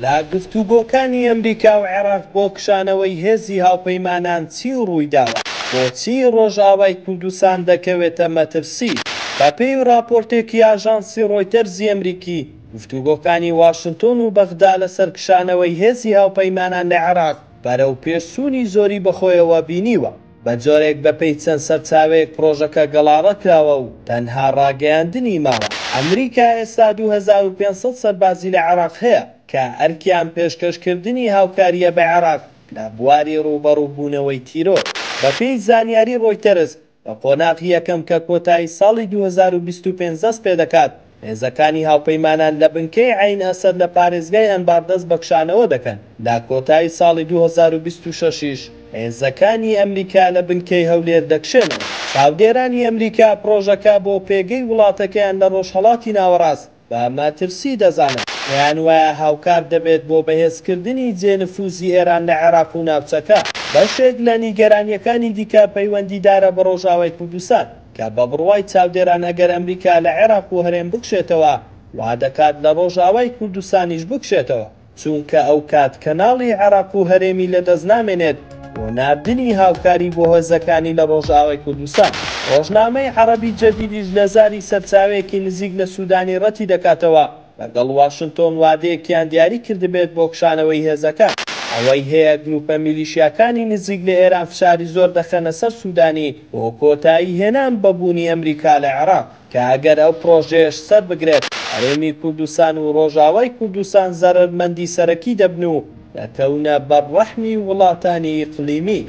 لە گفتوگۆکانی ئەمریکا و عێراق بۆ کشانەوەی هێزی هاوپەیمانان چی ڕوویداوە؟ بۆچی ڕۆژئاوای کوردستان دەکەوێتە مەترسی؟ بەپێی ڕاپۆرتێکی ئاژانسی ڕۆیتەرزی ئەمریکی، گفتوگۆکانی واشنتۆن و بەغدا لەسەر کشانەوەی هێزی هاوپەیمانان لە عێراق بەرەوپێشچوونی زۆری بەخۆیەوە بینیوە. بە جۆرێک بەپێی چەند سەرچاوەیەک پڕۆژەکە گەڵاڵە کراوە و تەنها ڕاگەیاندنی ماوە. ئەمریکا ئێستا 2500 سەربازی لە عێراق هەیە کە ئەرکیان پێشکەشکردنی هاوکارییە بە عێراق لە بواری ڕووبەڕووبوونەوەی تیرۆر. بەپێی زانیاری ڕۆیتەرز، لە قۆناغی یەکەم کە کۆتایی ساڵی 2025 دەست پێدەکات، هێزەکانی هاوپەیمانان لە بنکەی عەین ئەسەد لە پارێزگای ئەنبار دەست بە کشانەوە دەکەن، لە کۆتایی ساڵی 2026 یش هێزەکانی ئەمریکا لە بنکەی هەولێر دەکشێنەوە. چاودێرانی ئەمریکا پڕۆژەکە بۆ پێگەی وڵاتەکەیان لە ڕۆژهەڵاتی ناوەڕاست بە مەترسی دەزانن، پێیان وایە هاوکار دەبێت بۆ بەهێزکردنی جێ نفوزی ئێران لە عێراق و ناوچەکە. بەشێک لە نیگەرانییەکانی دیکە پەیوەندیدارە بە ڕۆژئاوای کوردستان، کە بە بڕوای چاودێران ئەگەر ئەمریکا لە عێراق و هەرێم بکشێتەوە، وا دەکات لە ڕۆژئاوای کوردستانیش بکشێتەوە، چونکە ئەوکات کەناڵی عێراق و هەرێمی لەدەست نامێنێت بۆ ناردنی هاوکاری بۆ هێزەکانی لە ڕۆژئاوای کوردستان. ڕۆژنامەی عەڕەبی جەدیدیش لە زاری سەرچاوەیەکی نزیک لە سودانی ڕەتی دەکاتەوە لەگەڵ واشنتۆن وادەیەکیان دیاری کردبێت بۆ کشانەوەی هێزەکان. ئەوەی هەیە گروپە میلیشیاکانی نزیک لە ئێران فشاری زۆر دەخەنە سەر سودانی بۆ کۆتایی هێنان بە بوونی ئەمریکا لە عێراق، کە ئەگەر ئەو پڕۆژەیەش سەربگرێت هەرێمی کوردستان و ڕۆژئاوای کوردستان زەرەرمەندی سەرەکی دەبن و دەکەونە بەر ڕەحمی وڵاتانی ئیقلیمی.